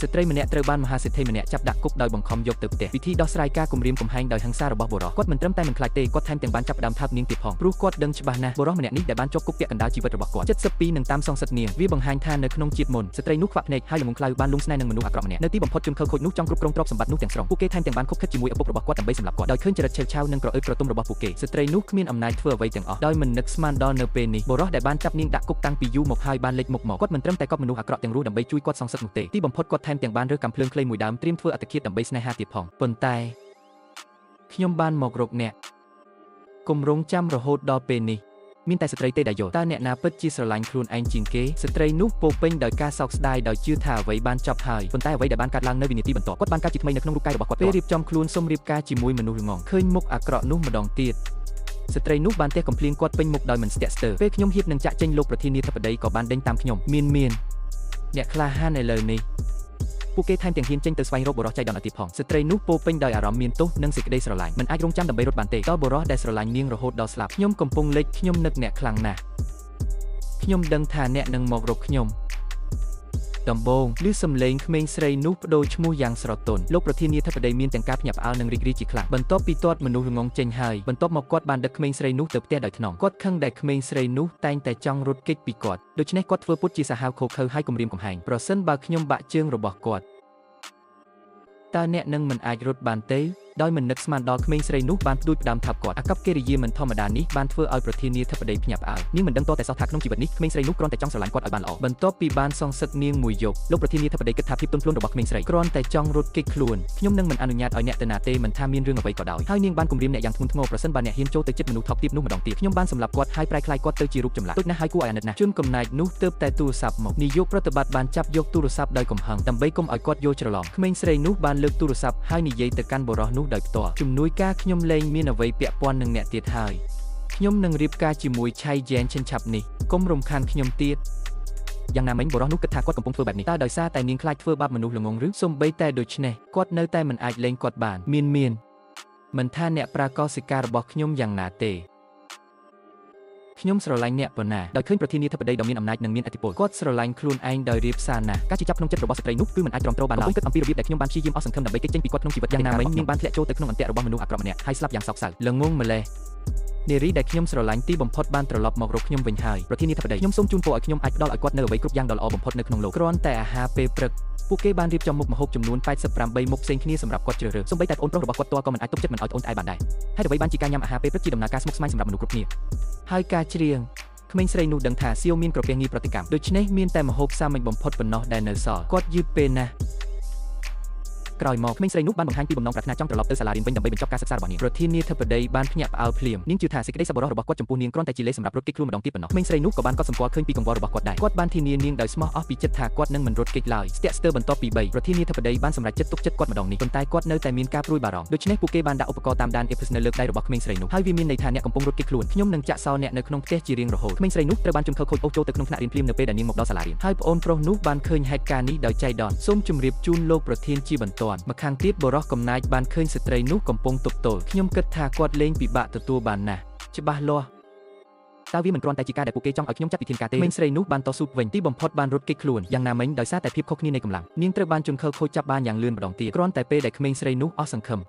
ស្ត្រីម្នាក់ត្រូវបានមហាសេដ្ឋីម្នាក់ចាប់ដាក់គុកដោយបង្ខំយកទៅផ្ទះវិធីដោះស្រាយការគំរាមកំហែងដោយហិង្សារបស់បុរសគាត់មិនត្រឹមតែមិនខ្លាចទេគាត់ថែមទាំងបានចាប់ផ្ដើមថើបនាងទៀតផងព្រោះគាត់ដឹងច្បាស់ណាស់បុរសម្នាក់នេះដែលបានជាប់គុកពាក់កណ្ដាលជីវិតរបស់គាត់72នឹងតាមសងសឹកនាងវាបង្ហាញថានៅក្នុងជាតិមុនស្ត្រីនោះខ្វាក់ភ្នែកហើយល្ងង់ខ្លៅបានលួងស្នេហ៍នឹងមនុស្សអាក្រក់ម្នាក់នៅទីបំផុតជនខិលខូចនោះចង់គ្រប់គ្រងទ្រព្យសម្បត្តិនោះទាំងស្រុងពួកគេថែមទាំងបានខុបខិតជាមួយឪពុករបស់គាត់ដើម្បីសម្លាប់គាត់ដោយឃើញចរិតឆេវឆាវនិងក្រអឺតក្រទុំរបស់ពួកគេស្ត្រីនោះគ្មានអំណាចធ្វើអ្វីទាំងអស់ដោយមិននឹកស្មានដល់នៅពេលនេះបុរសដែលបានចាប់នាងដាក់គុកតាំងពីយូរមកហើយបានលេចមុខមកគាត់មិនត្រឹមតែកប់មនុស្សអាក្រក់ទាំងរស់ដើម្បីជួយគាត់សងសឹកនោះទេទីបំផុតគាត់ថែមទាំងបានរើសកាំភ្លើងខ្លីមួយដើមត្រៀមធ្វើអត្តឃាតដើម្បីស្នេហាទៀតផងប៉ុន្តែខ្ញុំបានមករកអ្នកគម្រោងចាំរហូតដល់ពេលនេះមានតែស្ត្រីទេដែលយល់តើអ្នកណាពិតជាស្រឡាញ់ខ្លួនឯងជាងគេស្ត្រីនោះពោពេញដោយការសោកស្ដាយដោយជឿថាអ្វីបានចប់ហើយប៉ុន្តែអ្វីដែលបានកើតឡើងនៅវិនាទីបន្ទាប់គាត់បានកើតជាថ្មីនៅក្នុងរូបកាយរបស់គាត់ពេលរៀបចំខ្លួនសូមរៀបការជាមួយមនុស្សល្ងងឃើញមុខអាក្រក់នោះម្ដងទៀតស្ត្រីនោះបានទះកំភ្លៀងគាត់ពេញមុខដោយមិនស្ទាក់ស្ទើរពេលខ្ញុំហៀបនឹងចាក់ចេញលោកប្រធានាធិបតីក៏បានដេញតាមខ្ញុំមានអ្នកក្លាហានឥឡូវនេះពួកគេថែមទាំងហ៊ានចេញទៅស្វែងរកបុរសចៃដន្យទៀតផងស្ត្រីនោះពោពេញដោយអារម្មណ៍មានទោសនិងសេចក្តីស្រឡាញ់មិនអាចរងចាំដើម្បីរត់បានទេដល់បុរសដែលស្រឡាញ់នាងរហូតដល់ស្លាប់ខ្ញុំកំពុងលេចខ្ញុំនឹកអ្នកខ្លាំងណាស់ខ្ញុំដឹងថាអ្នកនឹងមករកខ្ញុំដំបូងឮសំឡេងក្មេងស្រីនោះបដូរឈ្មោះយ៉ាងស្រទន់លោកប្រធានាធិបតីមានទាំងការភ្ញាក់ផ្អើលនិងរីករាយជាខ្លាំងបន្ទាប់ពីទាត់មនុស្សល្ងងចេញហើយបន្ទាប់មកគាត់បានដឹកក្មេងស្រីនោះទៅផ្ទះដោយថ្នមគាត់ខឹងដែលក្មេងស្រីនោះតែងតែចង់រត់គេចពីគាត់ដូច្នេះគាត់ធ្វើពុតជាសាហាវឃោឃៅហើយគំរាមកំហែងប្រសិនបើខ្ញុំបាក់ជើងរបស់គាត់តើអ្នកនឹងមិនអាចរត់បានទេដោយមិននឹកស្មានដល់ក្មេងស្រីនោះបានផ្ដួចផ្ដើមថើបគាត់អាកប្បកិរិយាមិនធម្មតានេះបានធ្វើឲ្យប្រធានាធិបតីភ្ញាក់ផ្អើលនាងមិនដឹងតតែសោះថាក្នុងជីវិតនេះក្មេងស្រីនោះគ្រាន់តែចង់ស្រឡាញ់គាត់ឲ្យបានល្អបន្ទាប់ពីបានសងសឹកនាងមួយយប់លោកប្រធានាធិបតីគិតថាភាពទន់ភ្លន់របស់ក្មេងស្រីគ្រាន់តែចង់រត់គេចខ្លួនខ្ញុំនឹងមិនអនុញ្ញាតឲ្យអ្នកទៅណាទេមិនថាមានរឿងអ្វីក៏ដោយហើយនាងបានគំរាមអ្នកយ៉ាងធ្ងន់ធ្ងរប្រសិនបើអ្នកហ៊ានចូលទៅជិតមនុស្សថោកទាបនោះម្ដងទៀតខ្ញុំបានសម្លាប់គាត់ហើយប្រែក្លាយគាត់ទៅជារូបចម្លាក់ដូចណាស់ហើយគួរឲ្យអាណិតណាស់ជនកំណែកនោះទើបតែទូរស័ព្ទមកនាយកប្រតិបត្តិបានចាប់យកទូរស័ព្ទដោយកំហឹងដើម្បីកុំឲ្យគាត់យល់ច្រឡំក្មេងស្រីនោះបានលើកទូរស័ព្ទហើយនិយាយទៅកាន់បុរសនោះដោយផ្ទាល់ជំនួយការខ្ញុំលែងមានអ្វីពាក់ព័ន្ធនឹងអ្នកទៀតហើយខ្ញុំនឹងរៀបការជាមួយឆៃយ៉ែនឈិនឆាប់នេះកុំរំខានខ្ញុំទៀតយ៉ាងណាមិញបុរសនោះគិតថាគាត់កំពុងធ្វើបែបនេះតើដោយសារតែនាងខ្លាចធ្វើបាបមនុស្សល្ងងឬសូម្បីតែដូច្នេះគាត់នៅតែមិនអាចលែងគាត់បានមានមិនថាអ្នកប្រាកោសិការបស់ខ្ញុំយ៉ាងណាទេខ្ញុំស្រឡាញ់អ្នកប៉ុណ្ណាដោយឃើញប្រធានាធិបតីដ៏មានអំណាចនិងមានឥទ្ធិពលគាត់ស្រឡាញ់ខ្លួនឯងដោយរៀបសារណាស់ការជិះចាប់ក្នុងចិត្តរបស់ស្ត្រីនោះគឺមិនអាចទ្រាំទ្របានឡើយកំពុងគិតអំពីរបៀបដែលខ្ញុំបានព្យាយាមអស់សង្ឃឹមដើម្បីគេចចេញពីគាត់ក្នុងជីវិតយ៉ាងណាមិញនាងបានធ្លាក់ចូលទៅក្នុងអន្ទាក់របស់មនុស្សអាក្រក់ម្នាក់ហើយស្លាប់យ៉ាងសោកសៅល្ងងម្លេះនារីដែលខ្ញុំស្រឡាញ់ទីបំផុតបានត្រឡប់មករកខ្ញុំវិញហើយប្រធានាធិបតីខ្ញុំសូមជូនពរឲ្យខ្ញុំអាចផ្ដល់ឲ្យគាត់នូវអ្វីគ្រប់យ៉ាងដ៏ល្អបំផុតនៅក្នុងលោកគ្រាន់តែអាហារពេលព្រឹកពួកគេបានរៀបចំមុខម្ហូបចំនួន88មុខផ្សេងគ្នាសម្រាប់គាត់ជ្រើសរើសសូម្បីតែប្អូនប្រុសរបស់គាត់ផ្ទាល់ក៏មិនអាចទប់ចិត្តមិនឲ្យត្អូញត្អែបានដែរហើយអ្វីបានជាការញ៉ាំអាហារពេលព្រឹកជាដំណើរការស្មុគស្មាញសម្រាប់មនុស្សគ្រប់គ្នាហើយការច្រៀងក្មេងស្រីនោះដឹងថាសៀវមានក្រពះងាយប្រតិកម្មដូច្នេះមានតែម្ហូបសាមញ្ញបំផុតប៉ុណ្ណោះដែលនៅសល់គាត់យឺតពេលណាស់ក្រោយមកក្មេងស្រីនោះបានបង្ហាញពីបំណងប្រាថ្នាចង់ត្រឡប់ទៅសាលារៀនវិញដើម្បីបញ្ចប់ការសិក្សារបស់នាងប្រធានាធិបតីបានភ្ញាក់ផ្អើលភ្លាមនាងជឿថាសេចក្តីសប្បុរសរបស់គាត់ចំពោះនាងគ្រាន់តែជាលេសសម្រាប់រត់គេចខ្លួនម្ដងទៀតប៉ុណ្ណោះក្មេងស្រីនោះក៏បានកត់សម្គាល់ឃើញពីកង្វល់របស់គាត់ដែរគាត់បានធានានាងដោយស្មោះអស់ពីចិត្តថាគាត់នឹងមិនរត់គេចឡើយស្ទាក់ស្ទើរបន្ទាប់ពី3ប្រធានាធិបតីបានសម្រេចចិត្តទុកចិត្តគាត់ម្ដងនេះប៉ុន្តែគាត់នៅតែមានការព្រួយបារម្ភដូច្នេះពួកគេបានដាក់ឧបករណ៍តាមដាន Epis នៅលើដៃរបស់ក្មេងស្រីនោះហើយវាមានន័យថាអ្នកកំពុងរត់គេចខ្លួនខ្ញុំនឹងចាក់សោអ្នកនៅក្នុងផ្ទះជារៀងរហូតក្មេងស្រីនោះត្រូវបានជនខិលខូចអូសចូលទៅក្នុងថ្នាក់រៀនភ្លាមនៅពេលដែលនាងមកដល់សាលារៀនហើយប្អូនប្រុសនោះបានឃើញហេតុការណ៍នេះដោយចៃដន្យសូមជម្រាបជូនលោកប្រធានជាបន្ទាន់ម្ខាងទៀតបុរសកំណាចបានឃើញស្ត្រីនោះកំពុងទប់ទល់ខ្ញុំគិតថាគាត់លែងពិបាកទទួលបានណាស់ច្បាស់លាស់តើវាមិនគ្រាន់តែជាការដែលពួកគេចង់ឲ្យខ្ញុំចាត់វិធានការទេក្មេងស្រីនោះបានតស៊ូវិញទីបំផុតបានរត់គេចខ្លួនយ៉ាងណាមិញដោយសារតែភាពខុសគ្នានៃកម្លាំងនាងត្រូវបានជនខិលខូចចាប់បានយ៉ាងលឿនម្ដងទៀតគ្រាន់តែពេលដែលក្មេងស្រីនោះអស់សង្ឃឹម